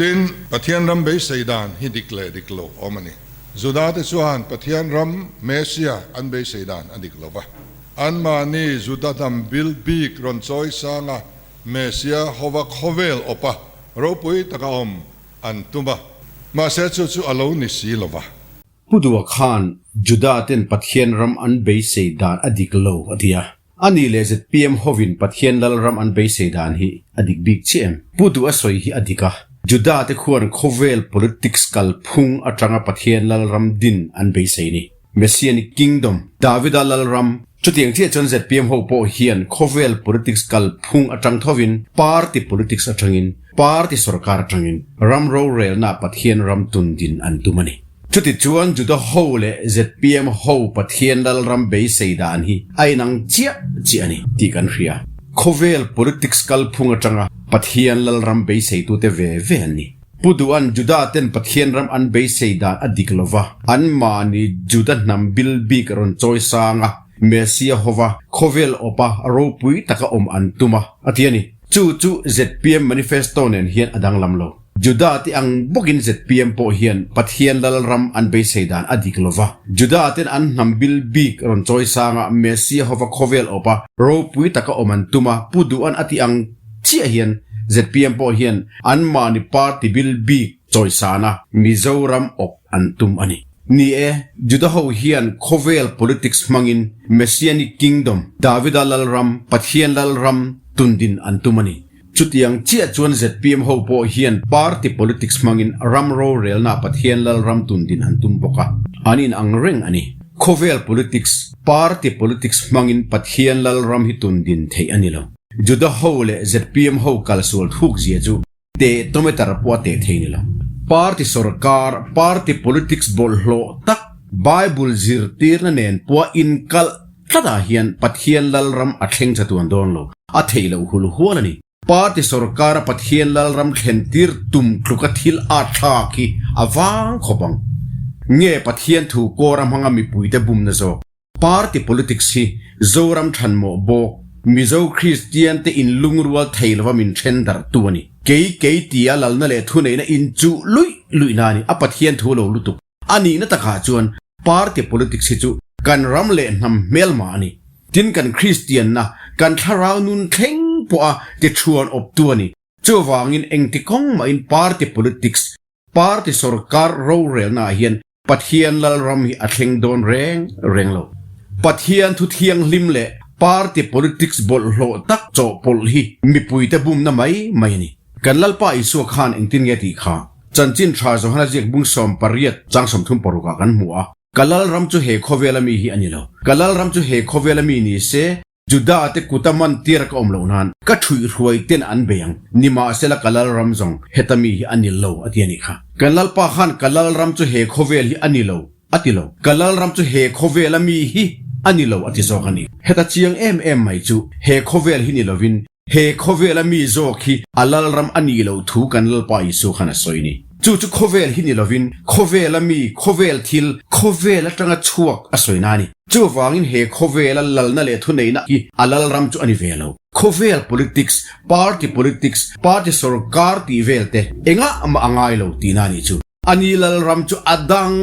Tin, Pathian ram beisei dan hi dik leh dik lo awm a ni. Judate chuan Pathian ram Messia an beisei dan a dik lo va. Anmahni Juda hnam bil bik rawn chawi sanga Messia hova khawvel awpa ropui taka awm an tum a, mahse chu chu a lo ni si lo va. Pu Dua khan Juda ten Pathian ram an beisei dan a dik lo a ti a. A nih leh zpm hovin Pathian lal ram an beisei dan hi a dik bik chiah em? Pu Dua sawi hi a dik a. Juda te khuan khawvel politics kalphung atanga Pathian lal ram din an beisei ni. Messianic Kingdom, Davida lal ram, Chutiang chiah chuan zpm ho pawh hian khawvel politics kalphung atang thovin party politics atangin, party sorkar atangin ram rorelna Pathian ram tun din an tum a ni. Chuti chuan Juda ho leh zpm ho Pathian lalram beisei dan hi a inang chiah chiah a ni tih kan hria. Khawvel politics kalphung atanga Pathian lalram beiseitute ve ve an ni. Pu Duhan Juda ten Pathian ram an beisei dan a dik lo va, anmahni Juda hnam bil bik rawn chawi sang a, Messia hova khawvel awpa ropui taka awm an tum a, a ti a ni. Chu chu zpm manifesto nen hian a danglam lo. Juda te ang bawkin zpm pawh hian Pathian lal ram an beisei dan a dik lo va. Juda ten an hnam bil bik rawn chawi sanga Messia hova khawvel awpa ropui taka awm an tum a, Pu Duhan a ti ang chiah hian zpm pawh hian anmahni party bil bik chawi sana Mizoram awp an tum a ni. Ni e, Juda ho hian khawvel politics hmangin Messianic Kingdom, Davida lal ram, Pathian lal ram tundin an tum a ni. Chutiang chiah chuan zpm ho pawh hian party politics hmangin ram rorelna Pathian Lalram tundin an tum bawk a, an inang reng a ni. Khawvel politics, party politics hmangin Pathian Lalram hi tundin theih a ni lo. Juda ho leh zpm ho kalsual thuk zia chu teh-tometer pawh a teh thei ni lo. Party sorkar, party politics bawlhhlawh tak, Bible zirtirna nen pawha inkalh Tlatah hian Pathian Lalram a thleng chatuan dawn lo, a theih loh hul hual a ni. Party sorkara Pathian Lalram thlentir tum tluka thil a thlak hi a vang khawp ang. Nge Pathian thu kawra hmanga mipuite bumna zawk? Party politics hi Zoram thanmawh bawk, Mizo Kristian te inlungrual thei lova min then darhtu a ni. Kei kei tia lalna leh thuneihna inchuh luih luihna a ni, a Pathian thu lo lutuk. A nihna takah chuan party politics hi chu kan ram leh hnam hmelma a ni. Tin kan Kristianna, kan thlarau nun thleng pawha ti thuan awptu a ni. Chuvangin engti kawng mahin party politics, party sorkar rorelnaah hian Pathian Lalram hi a thleng dawn reng reng lo. Pathian thu thianghlim leh party politics bawlhhlawh tak chawhpawlh hi mipuite bumna mai mai a ni. Kan Lalpa Isua khan engtin nge tih kha Chanchin tha Johana ziak bung 18 chang 36 ah kan hmu a. Ka Lalram chu he khawvela mi hi a ni lo. Ka Lalram chu he khawvela mi ni se, Juda te kuta man tir ka awm loh nan ka ṭhuihhruai ten an bei ang. Nimahsela ka Lalram zawng heta mi hi a ni lo a ti a nih kha. Kan Lalpa khan ka Lalram chu he khawvel hi a ni lo a ti lo. Ka Lalram chu he khawvela mi hi a ni lo a ti zawk a ni. Heta chiang em em mai chu he khawvel hi ni lovin He khawvela mi zawk hi a lalram a nih loh thu kan Lalpa Isua khan a sawi ni. Chu chu khawvel hi ni lovin khawvela mi, khawvel thil, khawvel atanga chhuak a sawi na a ni. Chuvangin he khawvela lalna leh thuneihna hi a lalram chu a ni ve lo. Khawvel politics, party politics, party sorkar tih vel te engah mah a ngai lo tihna a nih chu. A ni lalram chu a dang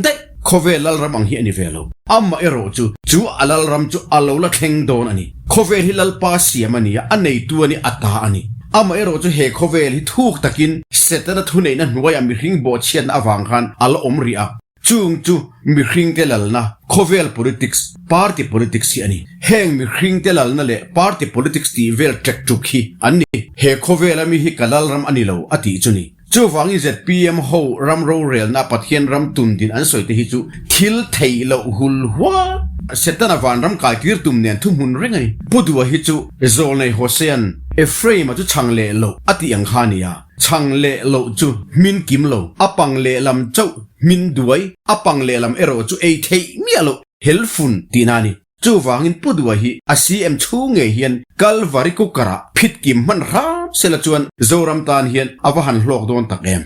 daih, khawvel lalram ang hi a ni ve lo. Amah erawh chu, chu a lalram chu a lo la thleng dawn a ni. Khawvel hi Lalpa siam a ni a, a neitu a ni, a ta a ni. Amah erawh chu he khawvel hi thuk takin Setana thuneihna hnuaiah mihring bawhchhiatna avang khan a la awm rih a. Chung chu mihringte lalna, khawvel politics, party politics hi a ni. Heng mihringte lalna leh party politics tih vel ṭek ṭuk hi an ni. He khawvela mi hi ka lalram a ni lo a tih chu ni. Chuvangin zpm ho ram rorelna Pathian ram tun din an sawi te hi chu thil theih loh hul huat Setana vanram kai tir tum nen thuhmun reng a ni. Pu Dua hi chu Zawlnei Hosean Ephraim-a chu chhang leh loh a tih ang kha a ni a, chhang leh loh chu hmin kim lo, a pang lehlam chauh hmin duai, a pang lehlam erawh chu ei theih miah loh helfun tihna a ni. Chuvangin Pu Dua hi a CM chhung ngei hian Kalvari cooker ah phit kim hman hram sela chuan Zoram tan hian a va han hlawk dawn tak em?